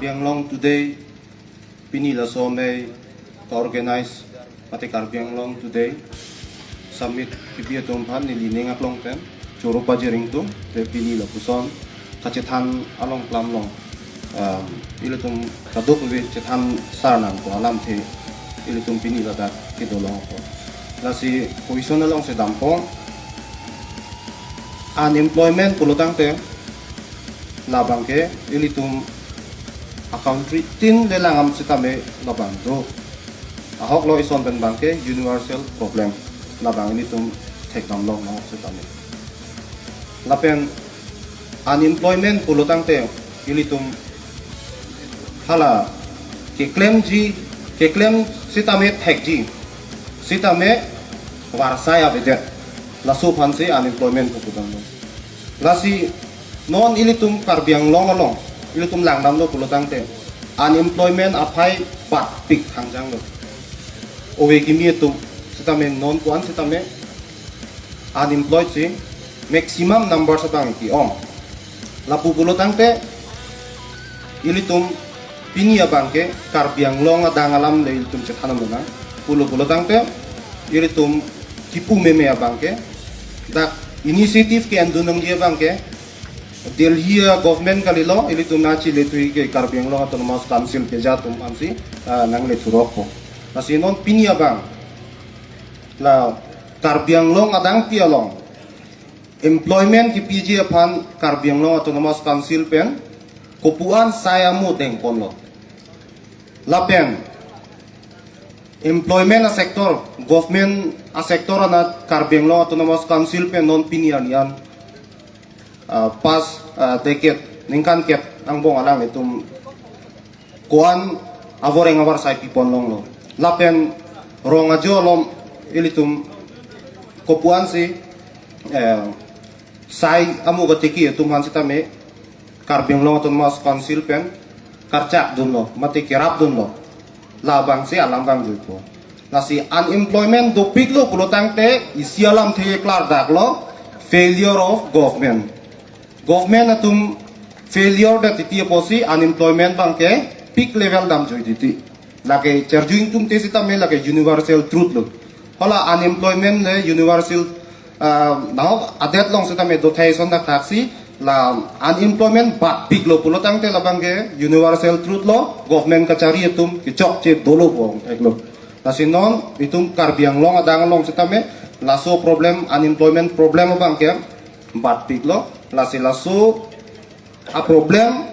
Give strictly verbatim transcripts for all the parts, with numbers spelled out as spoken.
Karbi Anglong Today, pini laso amei ka-organize mate Karbi Anglong Today Summit kipi atum aphan neli ning aklong pen choro pajir ingtung, te pini lapuson kachethan along klam long, um, ilitum kadokave chethan sar nangpo alamthe ilitum pini ladak kedo longpo. Lasi question alongsi dampo, unemployment pulo tangte labang ke ilitum a-country tin le langdam sitame labang do. Ahok lo, ison pen abang ke universal problem, labang ilitum thekdam long nang sitame. Lapen unemployment pulo tangte ilitum hala keklemji, keklem sitame thekji, sitame varsai avedet, laso aphansi unemployment pu pudam long. Lasi non ilitum Karbi Anglong along ilitum langdamlo pulo tangte unemployment aphai batpik thangjanglo. Ove kimi atum sitame non ko-an sitame unemployed si maximum numbers abang ke-ong. Lapu pulo tangte ilitum pini abang ke Karbi Anglong adang alam le ilitum chethan nang. Pulo pulo tangte ilitum kipu meme abang ke, dak initiative ke-endun nangji abang ke Delhi a-government kalilo, ilitum nachi lethui ke Karbi Anglong Autonomous Council keja atum aphansi, ah, nanglethurokpo. Lasi non pini abang la Karbi Anglong adang pi along employment kipiji aphan Karbi Anglong Autonomous Council pen kopu-an sai amo dengponlo. Lapen employment a-sector, government a-sector anat Karbi Anglong Autonomous Council pen non pini arni an, ah, past, ah, decade, ningkan kep angbong alanglitum ko-an avoreng avarsai pipon longlo. Lapen rong ajo along ilitum kopu-ansi, eh, sai amo katiki atum aphan sitame Karbi Anglong Autonomous Council pen karchak dunlo, mate kerap dunlo. Labangsi alam abang juipo. Lasi unemployment dopiklo pulo tangte isi alamthe keklardaklo, failure of government. Government atum failure det titi apotsi unemployment abang ke peak level damjoi titi. Lake cherjuing tum te sitame lake universal truth lo. Hala unemployment le universal, ah, nahok adet along sitame dothai ason thakthaksi, la unemployment batpiklo pulo tangte labang ke universal truth lo, government kachari atum kechokche dolo pu-ong theklo. Lasi non itum Karbi Anglong adang along sitame laso problem, unemployment problem abang ke batpiklo. Lasi laso a-problem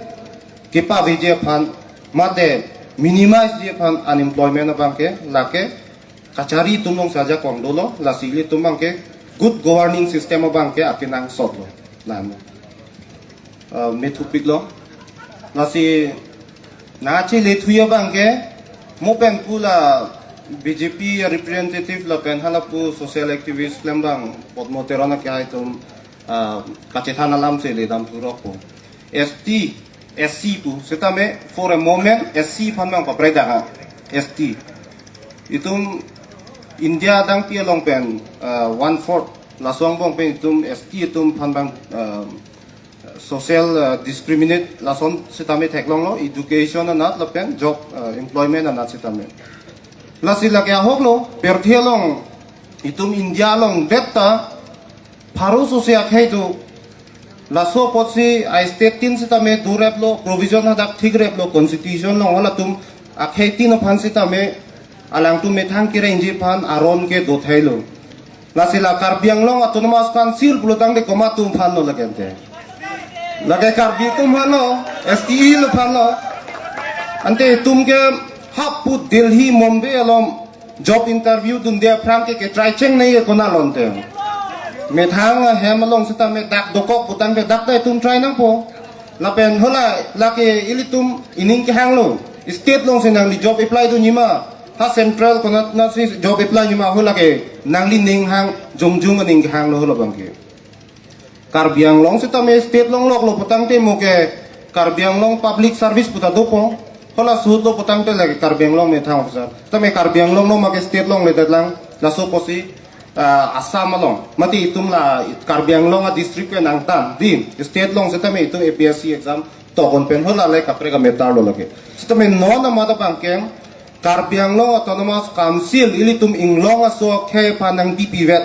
kepaveji aphan mate minimize ji aphan unemployment abang ke lake kachari atum alongsi ajakong dolo, lasi ilitum abang ke good governing system abang ke akenangsotlo. Lahenlo. Eh, methupiklo. Lasi nachi lethui abang ke mo pen pu la B J P representative lapen halapu social activist klembang Padma Teron akehai atum, ah, kachethan alamsi ledam thurokpo. S T, S C pu sitame for a moment S C aphan abang papredak ha, S T. Itum India adang pi along pen, ah, one fourth laso angbong pen itum S T atum aphan abang, ah, social, ah, discriminate lason sitame theklonglo, education anat lapen job, ah, employment anat sitame. Lasi lake ahoklo, pirthe along itum India along det ta pharo sose akhei do. Laso apotsi a-state tin sitame doreplo, provision hadak thikreplo, constitution along halatum akhei tin aphan sitame alangtum methang kerengji aphan aron ke dothailo. Lasi la Karbi Anglong Autonomous Council pulo tangte komat atum aphanlo lake ante? Lake Karbi atum aphanlo, S T E lo aphanlo. Ante itum ke hapu Delhi, Mumbai along job interview dunde aphrang ke ketry chengnei ke konatlo ante? Methang ahem along sitame dak dokok pu tangte dak ta itum try nangpo. Lapen hala lake ilitum ining kehanglo, state alongsi nangli job apply dunji ma, ha central konatnatsi job apply ji ma, hala ke nangli ning hang jongjung aning kehanglo hala abang ke. Karbi Anglong sitame state longloklo pu tangte mo ke Karbi Anglong Public Service pu ta dopo. Hala suhutlo pu tangte lake Karbi Anglong methang officer. Sitame Karbi Anglong no ma ke state longledetlang, laso apotsi, ah, Assam along mati itum la Karbi Anglong a-district ke nangtan di, state along sitame itum A P S C exam Tokon pen hala le kaprek a-matter lo lake. Sitame non amat abangke Karbi Anglong Autonomous Council ilitum inglong aso akhei aphan nangpipi vet.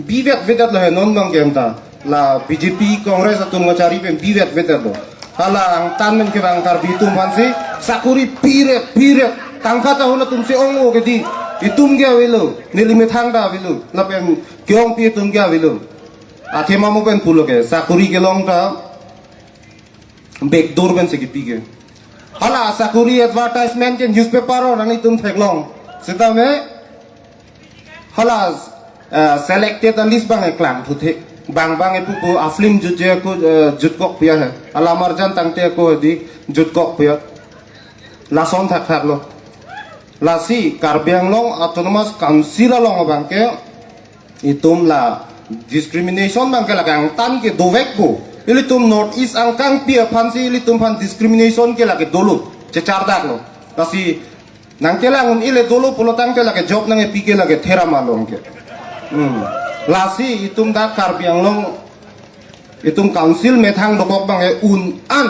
Bivet vedet lo he non abangke ta. La B J P Congress atum kachari pen bivet vedet lo. Hala angtan men ke bang Karbi atum aphansi sakuri piret piret. Tangka ta halatum si ong-o ke di. Itum ke avelo. Neli methang ta avelo. Lapen ke-ongpi atum ke avelo. Athema mo pen pulo ke. Sakuri kelong ta backdoor pen si kipi ke. Hala sakuri advertisement ke newspaper o nanglitum theklong. Sitame hala, eh, selected a-list abang eklang thuthe. Bang bang epupu a-film jutje ako, eh, jutkok pia he. Alamarjan tangte ako di jutkok pia. Lason thakthak lo. Lasi Karbi Anglong Autonomous Council along abangke itum la discrimination abangke lake angtan ke dovekpo. Ilitum North East angkangpi aphansi ilitum aphan discrimination ke lake dolo, chechardaklo. Lasi nangkelang un-e le dolo pulo tangte lake job nangkepi ke lake theram along ke. Hmm. Lasi itum dak Karbi Anglong itum council methang dokok abangke un-an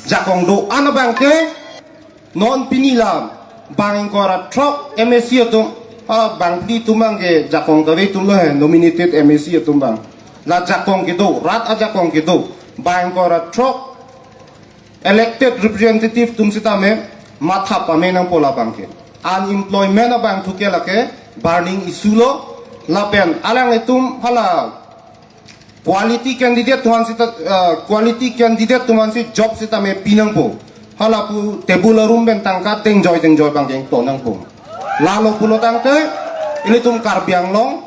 jakong do-an abangke non pini la bang ingkoi ra throk M A C atum, ah, bang phli atum abangke jakong kave atum lo he, nominated M A C atum abang. La jakong kedo, rat ajakong kedo, bang ingkoi ra throk elected representative atum sitame matha pame nangpo labangke. Unemployment abang thu ke lake burning issue lo, lapen alanglitum hala quality candidate atum aphan sita, eh, quality candidate atum aphansi job sitame pi nangpo. Hala pu table arum pen tangka tengjoi tengjoi abangke ingto nangpo. Lalo pulo tangte ilitum Karbi Anglong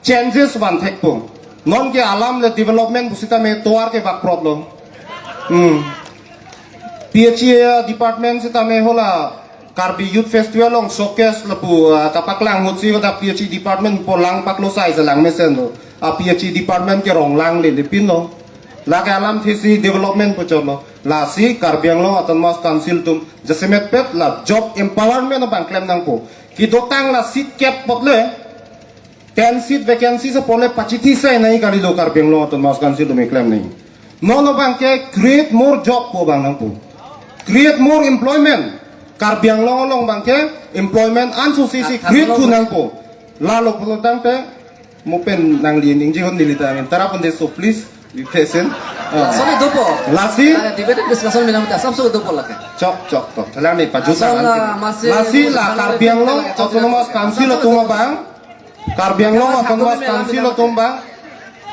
changes vanthekpo. Non ke alam le development pusitame tovar ke bakprot lo. Hmm. P H E department sitame hala Karbi Youth Festival along showcase lapu, ah, kapaklang ahutsi kata P H E department pu langpaklo sai selang mesen lo. A P H E department ke rong langle lepin lo. Lake alamthesi development pu chotlo. Lasi Karbi Anglong Autonomous Council atum jasemet pet la job empowerment abang klem nangpo. Kedotang la seat kep apot le, ten seat vacancy apot le pachithi sai nangji kalilo Karbi Anglong Autonomous Council atum keklem nangji. Non abangke create more job pu abang nangpo. Create more employment. Karbi Anglong along abangke employment ansose si create thu nangpo. Lalo pulo tangte mo pen nangli ningje hon neli ta ngen tarap ande, so please be patient. Ah. Lason dopo. Lasi? Ah, debate discussion menang ta sabso dopo lake. Chok chok tok. Thalang ni pajut. Asal tangan la kini. Masi lasi la Karbi Anglong Autonomous Council atum abang, Karbi Anglong Autonomous Council atum abang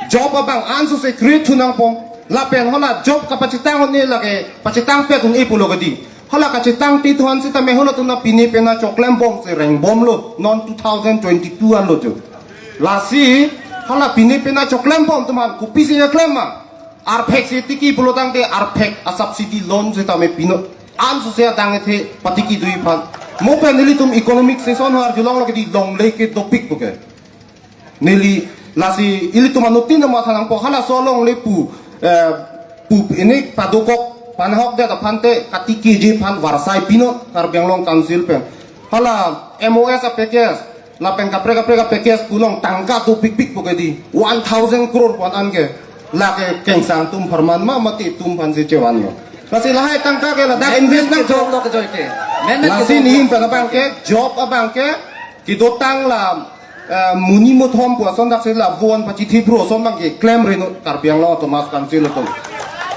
job abang ansose create thu nangpo. Lapen hala job kapachethang un-e lake pachethang pet un-e pulo kedi. Hala kachethang ti thu-an sitame halatum na pine pena choklem bom si reng bomlo, non two thousand twenty-two anlo jo. Lasi hala pine pena choklem bom atum aphan kopisi nangklem ma? Arphek si tiki pulo tangte arphek a-subsidy loan sitame pinon. Ansose adang ethe patiki dui aphan. Mo pen nelitum economic session ha arjulonglo kedi longle ke dopik puke. Neli lasi ilitum anuttin amat thanangpo, halaso alongle pu, eh, pu ini padokok panahokdet aphante katiki ji aphan varsai pinon Karbi Anglong Council pen. Hala M O S a-package, lapen kaprek kaprek a-package pu along tangka dopikpik puke di, one thousand crore pu an-an ke. Lake kengsang atum apharman ma mati atum aphansi chevanlo. Lasi lahai tangka ke ladak invest nangkok. Job lo kejoi ke. Lasi nihim pen abangke job abangke kedotang la, eh, monit mothom pu ason daksi la vo an pachithi bro ason abangke klemre non Karbi Anglong Autonomous Council atum.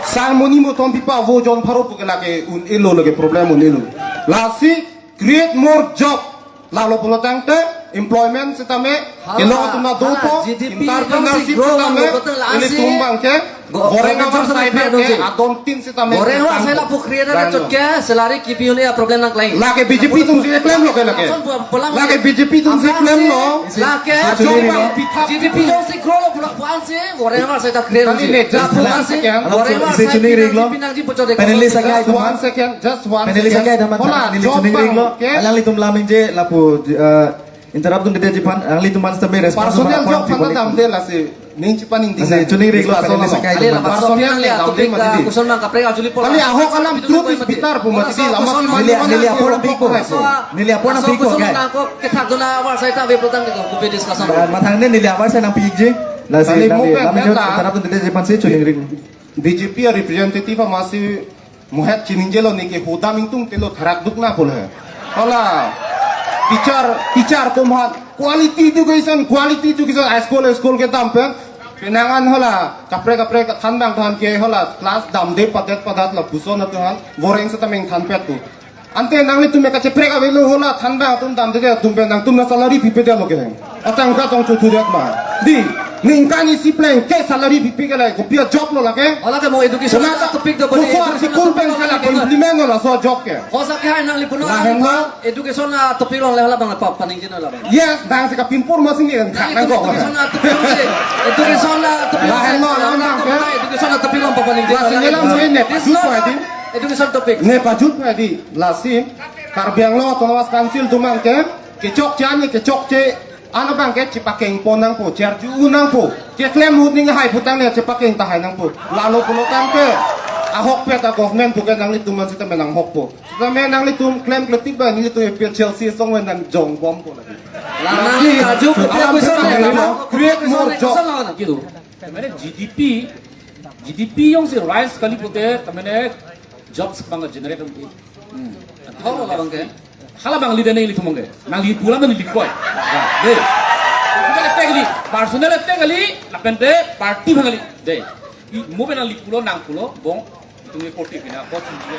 Sang monit mothom pipa vo jon pharo puke lake un-elo, lake problem un-elo. Lasi create more job. Lalo pulo tangte employment sitame, hala, kelong atum na hala dopo, G D P jongsi entrepreneurship grow sitame, lo, betul la ilitum abangke, go-, goreng government avarsai jongsi abangke, create, adontin sitame goreng avarsai tangko. La pu create na chotke, salary kipi un-e a-problem nangklang. Lake B J P atum si klemlo ke lake. Lake B J P atum si klemlo. Lake G D P jongsi grow lo pulo puan si, goreng avarsai ta create. Kali unsi. Ne, just one second. Goreng avarsai isi chuning ring lo. Pinangji puchot de. Panelist akai teman. Just one second, just one second. Panelist akai teman. Hala, neli job chuning ring lo. Abangke. Alanglitum lam ningje lapu, eh, interrupt dunde ji aphan, alanglitum aphan sitame response. Personal job aphan damde lasi. Ning chipa ning ding. Lasi chuning ring lo, panelist akai teman. Personal le damde mati di. Kali ahok alam truth is bitter pu mati di. Lama neli, neli apor apik ko. Neli apor apik ko. Kethak dona avarsai ta ave pulo tangte ko, kopi discussion. Mathang ne neli avarsai nangpiji. Lasi kali neli mo pen lam ningje ta. Interrupt dunde ji aphan si chuning ring. B J P a-representative amatsi Mohet chiningjelo, neke hodam ingtungtelo, tharak dukna pule. Hala, teacher, teacher atum aphan quality education, quality education, high school, high school kedam pen. Penang an hala, kaprek kaprek thanbang than ke hala, class damde padet padat lapuson atum aphan, voreng setame ingthanpet tu. Ante nanglitum me kacheprek avelo hala, thanbang atum damde atum pen nangtum na salary pipedetlo ke. Atangka tong chuthudet ma. Dei, ningkan isi plengke salary pipe ke la, kopi a-job lo lake? Hala ke mo education Kona a-topic do, koso education article a-topic pen do, sala implement lo laso job ke. Kosa ke hai nangli puno Lahenlo. Education a-topic along le hala abang pa, paningje non labang. Yes, nangsi kapimpur masing ni kan Nang nang itu kok. Education a-topic si, education a-topic si, Lahenlo, nang lahenlo, nang ke. Education a-topic along pa paningje Masing non. Ni lang sini, This is pajut not pa a di. Education topic. Ne pajut pa di. Lasi, Karbi Anglong Autonomous Council atum abang ke, kechokche an, kechokche an abang ke chepakeng pon nangpo, cherju nangpo, cheklem ahut ning hai putang le chepakeng tahai nangpo. Lalo pulo tangte, ahokpet a-government pu ke nanglitum aphan sitame nanghokpo. Sitame nanglitum klemkle tik ba nanglitum A P H L C asong pen nangjongbompo lagi. La nangli kaju kopi Alam apuson sitame le, nangpo, create kopi apuson more le, job. Koson la na, gitu. Tamane G D P, G D P jongsi rise kali pute, tamane jobs abang generate hong. Hmm. Hong labang ke? Hala abang leader ne ilitum ke. Nangli pulo mane likoi. Dei. Personal attack kali, personal attack kali, lapente party abang kali. Dei. I, mo pen nangli pulo nang pulo, bong, itum ke party pina, bong, sini.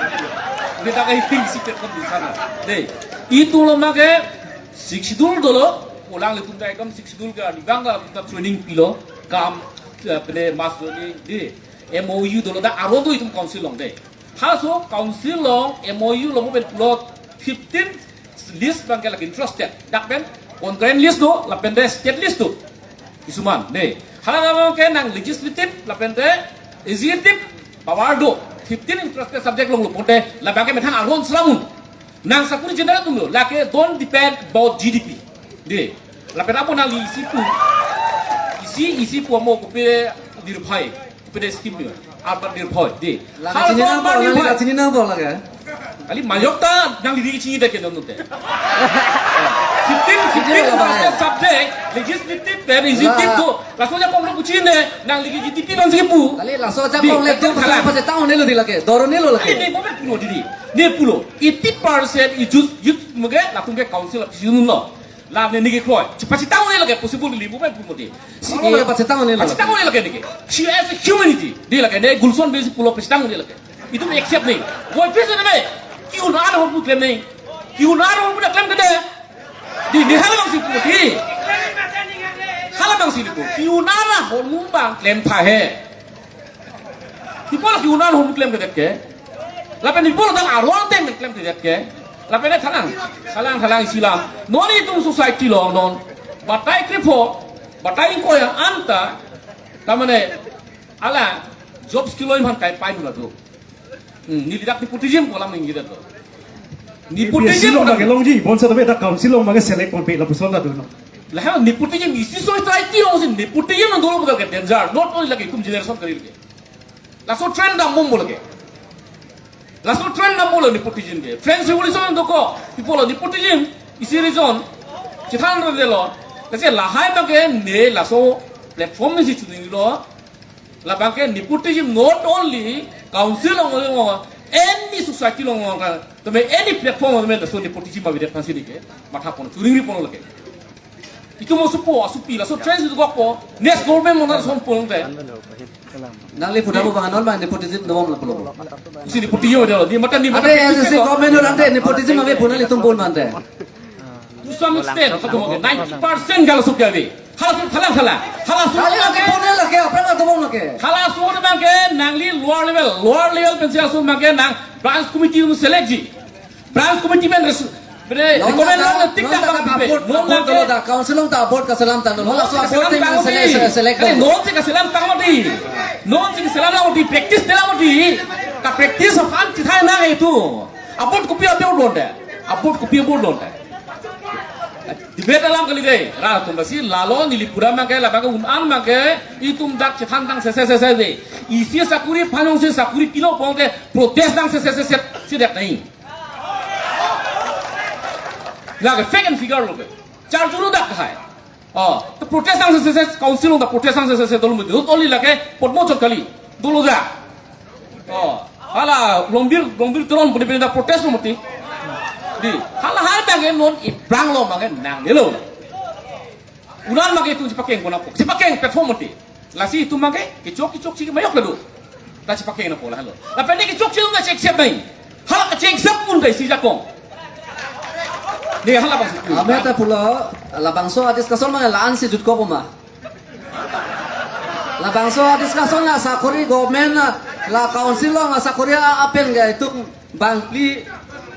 Dei, ta ka hiting si pet kon di sana. Dei. Itum lo make, Sixth Schedule dolo, pulang itum ta ekdom Sixth Schedule ke, di bang ka, itum training pilo, kam, eh, pene mas doni, dei. M O U dolo, dak aron do itum council along, dei. Halaso council along M O U along mo pen pulo fifteen list abang ke lake interested. Dak pen concurrent list do, lapente state list do. Isuman, dei. Hala abang ke nang legislative, lapente executive power do. Fifteen interested subject along lo pute, labang ke methang aron selamun. Nang sakuri general atum lo, lake don't depend about G D P. Dei. Lapen apo nangli isi pu. Isi, isi pu amo kopi Nirbhay. Kopi de scheme ni. Atmanirbhar, dei. Lake Hal chini nang bol, Atmanirbhar. Lake chini nang bol lake. Kali mayok ta nangli chini de ke non te. Fifteen, Chini fifteen nang bol. Subject, legislative, then executive La. Ko. Laso ajakong lo kuchine, nangli G D P non si pu. Kali laso ajakong Dei, le tu thalang. Pachethang un-elo dei lake. Dor un-elo lake. Kali ne mo pen pulo dei. Ne pulo. Eighty percent youth, youth mo ke, latum ke council of student lo. La ne neke kroi. Pachethang un-e lake possible li mo pen pu mo dei. Si Olo lake pachethang un-e lake. Pachethang un-e lake neke. Si as a humanity. Dei lake ne Gulson besi pulo pachethang un-e lake. Itum accept nai. Why please ne? Ki-un-an ahormu klem nai. Ki-un-an ahormu na klem ke dei. Dei, dei hala abang si pu dei. Hala abang si pu. Ki-un-an ahormu abang klem tha he. Pi apot ki-un-an ahormu klemkledet ke. Lapen pi apot dang aron ateng klemkledet ke. Lapen ne thalang, thalang, thalang isi alam. Non itum society along non. Batai krepho, batai ingkoi an ta. Tamane, hala, jobs keloi aphan kai pai nula do. Hmm, neli dak nepotism ko alam ningjedet do. Nepotism A P S C along ko bang ke longji, bonta tame dak council along bang ke select ponpe lapuson ta do no. Lahenlo nepotism isi society alongsi nepotism nang dolo putar ke danger. Not only lake itum generation kali lake. Laso trend dambom lake. Laso trend dambom lo nepotism ke. French Revolution dokok, people lo nepotism, isi reason, chethan ro delo. Lasi lahai abang ke ne laso platform si chuning lo. Labang ke nepotism not only council along, along, any society along, along, tame any platform along, laso nepotism avedet aphansi neke matha pon, churing ri pon lake. Itum mo supo, asupi, laso trend si dokokpo, next government mo na son pon te. Nangli pudam abang non ma nepotism dambom lapulo. Si nepotism avedet lo, di mata di mata Ante nepotism S S C lo. Government lo ante nepotism ave pu nanglitum pon ma ante. To some extent, halatum ke ninety percent halaso ke ave. Halaso thalang thalang. Halaso Kali lake pon lake, aphrang atum lake. Halaso abang ke nangli lower level, lower level pensi halaso abang ke nang branch committee atum select ji. Branch committee pen res-, bre-, Non recommend ta, long tik non ta tak ka bang pipe. Board, Non board ta dolo ke. Da, council along ta board kaselam tanglo. Non Halaso si board kaselam team tanglo select, di. Select Kali lo. Non si kaselam tanglo di. Non si kaselam tanglo di, practice tanglo di. Ka practice aphan chethang nang itu. Apot kopi apot londe. Apot kopi apot londe. Debate alam kali dei. Ra tum basi lalo neli pura abang ke, labang ke un-an abang ke, itum dak chethan tang sese sese dei. Isi sakuri aphan jongsi sakuri pilo pulote protest tang sese sese si dak nai. Lake fact and figure lo ke. Charju lo dak hai. Oh, to protest tang sese sese council along ta protest tang sese sese dolo mati. Not only lake Padma Chowk kali. Dolo dak. Oh. Hala Rongbir, Rongbir Teron pudi pudi protest lo mati. Di, hala hal abang non iprang lo abang nangnelo. Unan abang itum chepakeng pon apok. Chepakeng platform mati. Lasi itum abang kechok kechokche mayok ladu. Ta chepakeng na pola halo. Lapen ne kechokche na chek siap nai. Hala kechek siap pun dai si jakong. Ne hala abang si. Amet ta pulo, labangso a-discussion abang la-an si jutkok ma. Labangso a-discussion la sakori government la, la council along la sakori a-, apen ga itum bangphli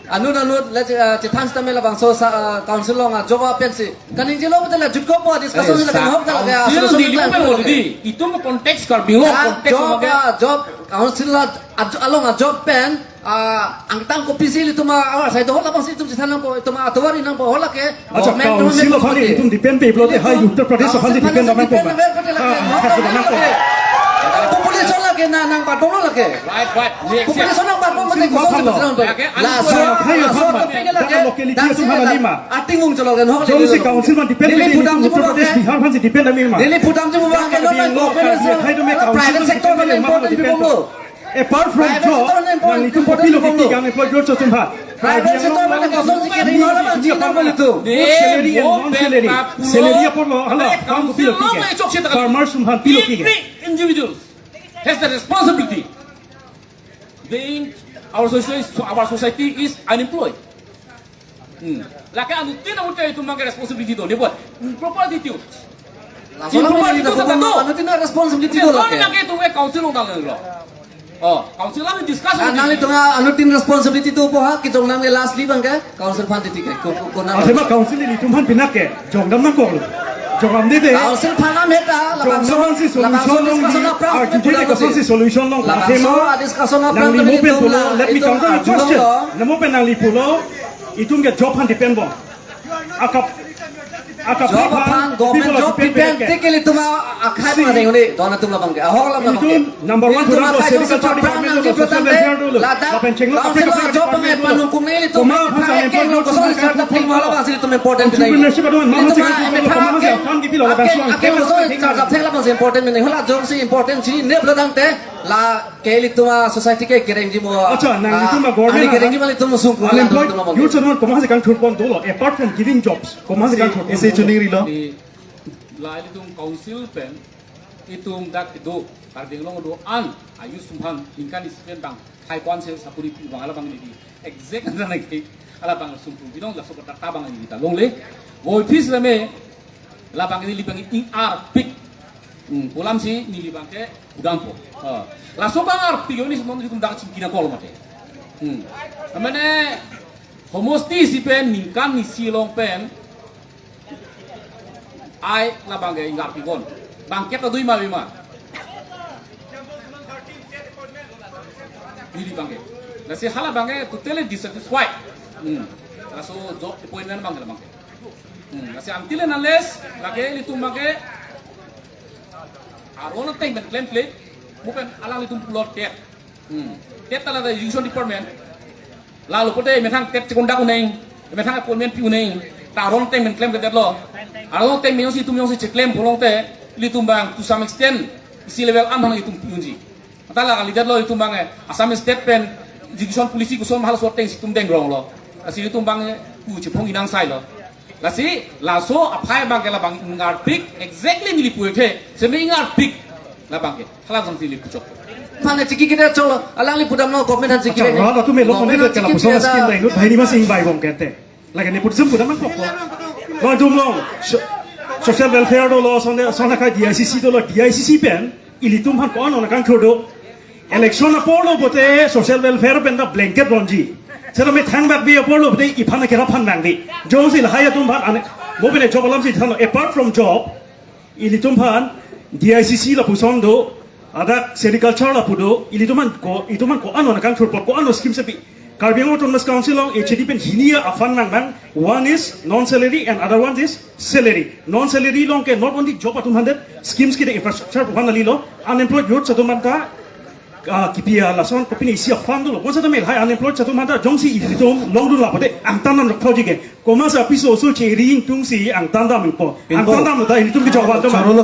anut anut le, eh, chethan sitame labangso sa, eh, council along a-job apen si. Kaningjelo pulote la jutkok po a-discussion. Eh, la sa kanghok ta la ke council asolo neli solo open plan lo ke. Di, itum context Karbi Anglong ah, context job, lo ke. Ah, job council la, ah, along a-job pen, ah, angtan kopisi ilitum a-, awar sai do labang si itum chethan nangpo, itum atovar nangpo, hala ke. Acha, government, council government aphan pati. Itum depend pe pulote, itum hai Uttar Pradesh aphan council depend aphan nangpo depend ma. Nangpo, ah, nangpo, nangpo. Population la ke na nangpatong lo la ke. Right, right. Population nangpatong lo, itum koson aphan lo. Laso, hai laso aphan ma. Topic la ke, locality atum aphan lima. Ating ung cholok den hok. Jongsi council aphan depend pe, itum Uttar Pradesh, Bihar aphan si depend ami ma. Neli pudam je mo ba ke, government, hai to me council private sector aphan important depend lo. Apart from job, nanglitum kopi lo kiki unemployed youth atum aphan? Private sector aphan kosonsi kering nangji nangpo ilitum. Both salary and non-salary. Salary apor lo, hala, farm kopi lo kiki? Farmers atum aphan pi lo kiki? Every individual has the responsibility. Being our society, our society is unemployed. Hmm. Lake anuttin amuti itum abang ke responsibility do, ne buat. Proper attitude. Laso proper attitude do, anuttin responsibility do lake. Lake itum ke council along dang lo. Oh, council along discuss. Ah, nanglitum anuttin responsibility do po ha, kejong nang ke lastly abang ke council aphan titi ke. Ko, ko, ko nang. Athema council ilitum aphan pinak ke jongdam nangkok lo. Jongdam de de. Council aphan amet ta, labangso, jongdam si solution labangso along discussion di, aphrang arju je ke solution along. Labangso discussion aphrang nangli mo pen itum pulo, la, let me itum counter a question. Nangli mo pen nangli pulo, itum ke job aphan depend bom. Akap, akap job aphan, government job depend, depend ke. Tik ilitum akhai ma deng uni, don atum labang ke. Ahok labang ke. Number one, ilitum akhai sericulture department lo, social welfare lo, lapen chenglo council kaprek kaprek job department lo. Panung kung neli tum. Komat aphan akhai ke unemployed lo, koson sarta thing ma labang si itum important pinai. Entrepreneurship adon, ilitum akhai methang ke, komat aphan kipi lo, labang si akhai koson sarta thing labang si important pinai. Hala jongsi important si ne pulo tangte, la ke ilitum a-society ke kerengji mo. Acha, nang, ah, itum a-government ani kerengji ma ilitum sung kung unemployed youth atum komat aphan kangthur pon dolo, apart from giving jobs, komat aphan kangthur pon dolo. Isi chuning rilo. Di, la ilitum council pen, itum dak do, Karbi Anglong do-an a-youth atum aphan ningkan isi pen bang, hai kwan se sakori pi abang, hala abang neli exact na nangke, hala abang sungkung binong, laso kota ta abang neli ta longle. Voiphis lame, labang neli abang ingarpik. Hmm, pu alam si neli abang ke pudampo. Ha. Laso abang arpik yo ni semon itum dak chingki nangkok lo mati. Hmm. Amene homosti isi pen ningkan isi along pen ai labang ke ingarpik bon. Bangkep ta do-i ma ave ma. Neli abang ke. Lasi hala abang ke totally dissatisfied. Hmm. Laso job appointment abang ke labang ke. Hmm. Lasi until and unless lake ilitum abang ke aron ateng pen klemkle, mo pen alanglitum pulo TET. Hmm. TET ta la education department. Lalo pote methang TET chekondak un-e, methang appointment pi un-e, ta aron ateng pen klemkledetlo. Aron ateng pen jongsi itum jongsi cheklem pulote, ilitum abang to some extent, isi level an abang itum pi unji. Anta la kalidetlo itum abang, eh, Assam State pen education policy koson halaso ateng si itum dengrong lo. Lasi itum abang, eh, ku chephong inang sai lo. Lasi, laso aphai abang ke labang ingarpik, exactly neli pu ethe, seme ingarpik labang ke. Hala jong neli puchok. Mane chiki kita cholo, alangli pudamlo, government aphan chiki. Acha, hala tu melo government kone aphan ke la chiki puson kita. Skim dai nut, bhai ni masing bai bong kente. Lake ne putum pudam nangkok lo. Lo dum long, so-, social welfare dolo, sone, sone kai D I C C dolo, D I C C pen, ilitum aphan ko-an nangkangthur do. Election apor lo pote social welfare pen ta blanket ronji. Seta methang bak bi apor lo pote iphan akera aphan nangdi. Jongsi lahai atum aphan ane, mo pen job alam si than lo, apart from job, ilitum aphan D I C C lapuson do, adak sericulture lapu do, ilitum aphan ko, itum aphan ko-an nangkangthur apot, ko-an scheme sepi. Karbi Anglong Autonomous Council along H A D pen hini a-fund nang nang, one is non-salary and other one is salary. Non-salary along ke not only job atum aphan det, schemes kede infrastructure aphan nangli lo, unemployed youth atum aphan ta, ah, kipi a lason kopine isi a-fund lo. Bonsa ta mel hai unemployed atum aphan ta jongsi itum longdun lapote angtan nam rokphoji ke. Komat apiso oso cheri ingtungsi angtan dam ingpo. Ingpo. Angtan dam ta ilitum ke job atum. Chorolo.